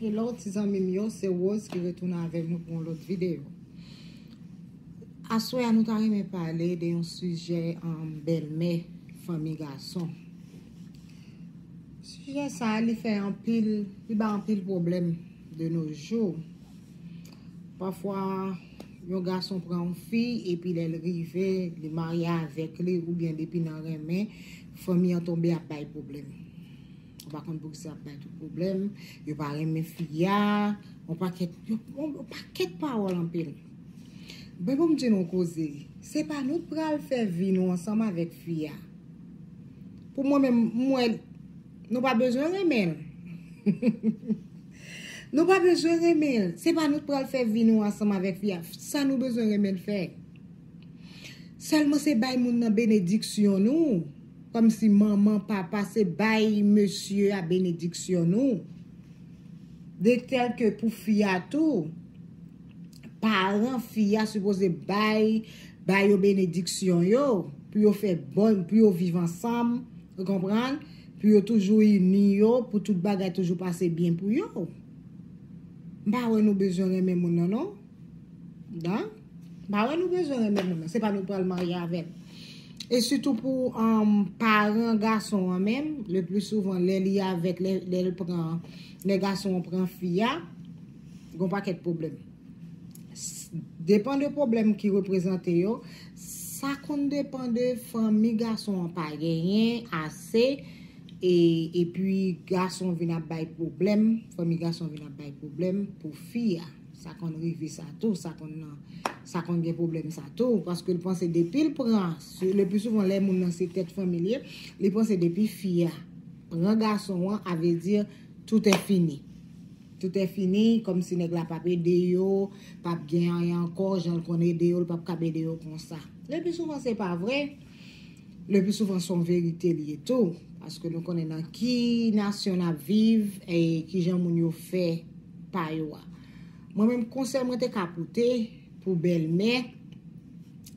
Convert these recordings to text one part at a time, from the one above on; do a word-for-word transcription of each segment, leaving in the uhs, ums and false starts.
Hello ti zanmi m yo, se Rose ki retounen avèk nou pou yon lòt videyo. Aswè a nou ta renmen pale de yon sijè um, bèlmè fanmi gason. Sijè sa a li fè anpil, li ba anpil pwoblèm de nos jours. Pafwa yon gason pran yon fi epi lè l rive li marye avèk li oubyen depi nan renmen, fanmi an tonbe ap bay pwoblèm. Ou pa konn poukisa ap bay tout pwoblèm. Yo pa renmen fi a. Yon pakèt, yon, yon pakèt pawòl anpil. Ben pou m di nou koze. Se pa nou t pral fè vi nou ansanm avèk fi a. Pou mwen menm, m wè nou pa bezwen renmen l. Nou pa bezwen renmen l. Se pa nou t pral fè vi nou ansanm avèk fi a. Sa nou bezwen renmen l fè. Sèlman se bay moun nan benediksyon nou. Kòmsi manman, papa se bay mesye a benediksyon nou. De tèl ke pou fi a tou, paran fi a sipoze bay, bay yo benediksyon yo, pou yo fè bon, pou yo viv ansanm, ou konprann? Pou yo toujou ini yo, pou tout bagay toujou pase byen pou yo. M pa wè nou bezwen renmen moun nan non. Dan? M pa wè nou bezwen renmen moun nan. Se pa nou pral marye avè l. E sitou pou um, paran gason an menm, le pli souvan lè li avèk, lè, lè l pran, lè gason an pran fi a, gon pakèt pwoblèm. Depan de pwoblèm ki reprezante yo, sa konn depan de fanmi gason an pa genyen ase, e, epi gason vin ap bay pwoblèm, fanmi gason vin ap bay pwoblèm pou fi a. Sa konn rive sa tou, sa konn nan, sa konn gen pwoblèm sa tou, paske l panse depi l pran, le pli souvan lè moun nan se tèt fanmi l ye, li panse depi fi a pran gason an, a vle di tout è fini. Tout è fini, kòmsi nèg la p ap ede yo, p ap gen anyen ankò, jan l konn ede yo, l p ap kab ede yo konsa. Le pli souvan se pa vre. Le pli souvan se yon verite li ye tou. Paske nou konnen nan ki nasyon n ap viv e kijan moun yo fè pa yo a. Mwen menm konsèy mwen te ka pote pou bèlmè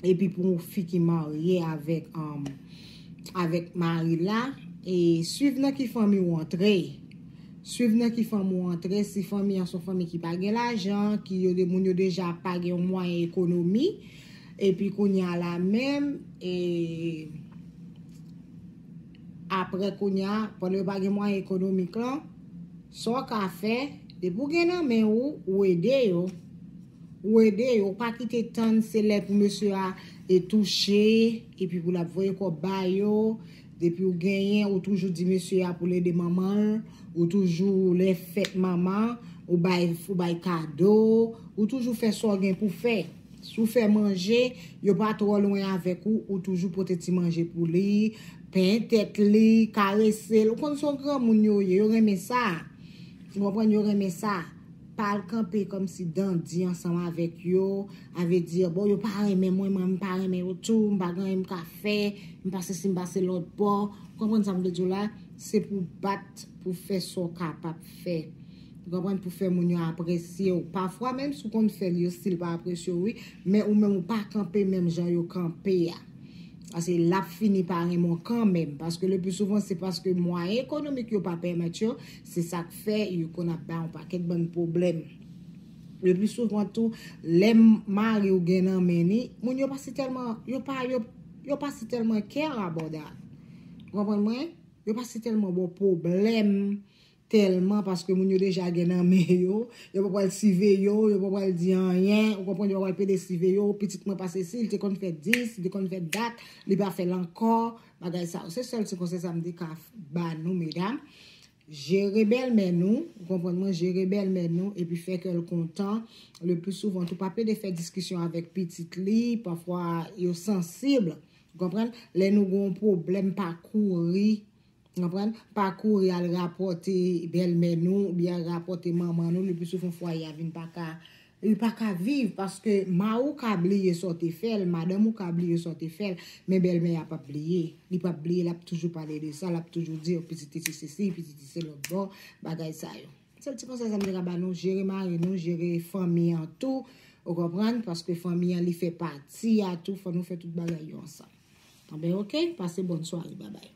epi pou yon fi ki marye avèk um, avèk mari la, e swiv nan ki fanmi w antre. Swiv nan ki fanmi w antre, si fanmi an se yon fanmi ki pa gen lajan, ki yo de moun yo deja pa gen yon mwayen ekonomi, epi kounye a la menm, e apre kounye a, pandan yo pa gen mwayen ekonomik lan, sa w ka fè, depi w gen nan men ou, ou ede yo. Ou ede yo, ou pa kite tann se lè pou mesye a e touche, epi pou l ap voye kòb ba yo, depi ou genyen, ou toujou di mesye a pou l ede manman l, ou toujou lè fèt manman, ou bay, ou bay kado, ou toujou fè sa w gen pou fè. Si w fè manje, yo pa twò lwen avèk ou, ou toujou pote ti manje pou li, penyen tèt li, karese l. Ou konn se yon granmoun yo ye, yo renmen sa. Ou konprann, yo renmen sa. Pa al kanpe kòmsi dandi ansanm avèk yo, a vle di, bon, yo pa renmen mwen, mwen m pa renmen yo tou, m pa gen anyen m ka fè, m pa sesi, m pa se lòt bò. Ou konprann sa m vle di w la? Se pou bat, pou fè sa w kapab fè. Ou konprann? Pou fè moun yo apresye w. Pafwa, menm si w konn fè l, yo still pa apresye w, wi. Men ou menm, ou pa kanpe menm jan yo kanpe a. Paske l ap fini pa renmen w kanmenm. Paske le pli souvan, se paske mwayen ekonomik yo pa pèmèt yo. Se sa k fè yo konn ap bay yon pakèt bann pwoblèm. Le pli souvan tou, lè m- mari w gen nan men li, moun yo pa si tèlman, yo pa, yo, yo pa si tèlman care about that. Ou konprann mwen? Yo pa si tèlman ba w pwoblèm, tèlman, paske moun yo deja gen nan men yo, yo pa pral siveye w, yo pa pral di anyen, ou konprann, yo pa pral pede siveye w, pitit mwen pa sesi, li te konn fè dis, li te konn fè dat, li pa fè l ankò, bagay sa yo. Se sèl ti konsèy sa m te ka f- ba nou, medam. Jere bèlmè nou, ou konprann mwen, jere bèlmè nou, epi fè kè l kontan. Le pli souvan, tou pa pede fè diskisyon avèk pitit li, pafwa yo sansib, ou konprann? Lè nou gen yon pwoblèm, pa kouri, ou konprann? Pa kouri al rapòte bèlmè nou, oubyen al rapòte manman nou, le pli souvan fwaye a vin pa ka, li pa ka viv, paske mari w ka bliye sa w te fè l, madanm ou ka bliye sa w te fè l, men bèlmè a p ap bliye. Li p ap bliye, l ap toujou pale de sa, l ap toujou di, "Oh, pitit li se sesi, pitit li se lòt bò," bagay sa yo. Sèl ti konsèy sa m te ka ba nou, jere mari nou, jere fanmi an tou, ou konprann, paske fanmi an li fè pati a tou, fò nou fè tout bagay yo ansanm. Anben, oke, pase bòn sware, babay.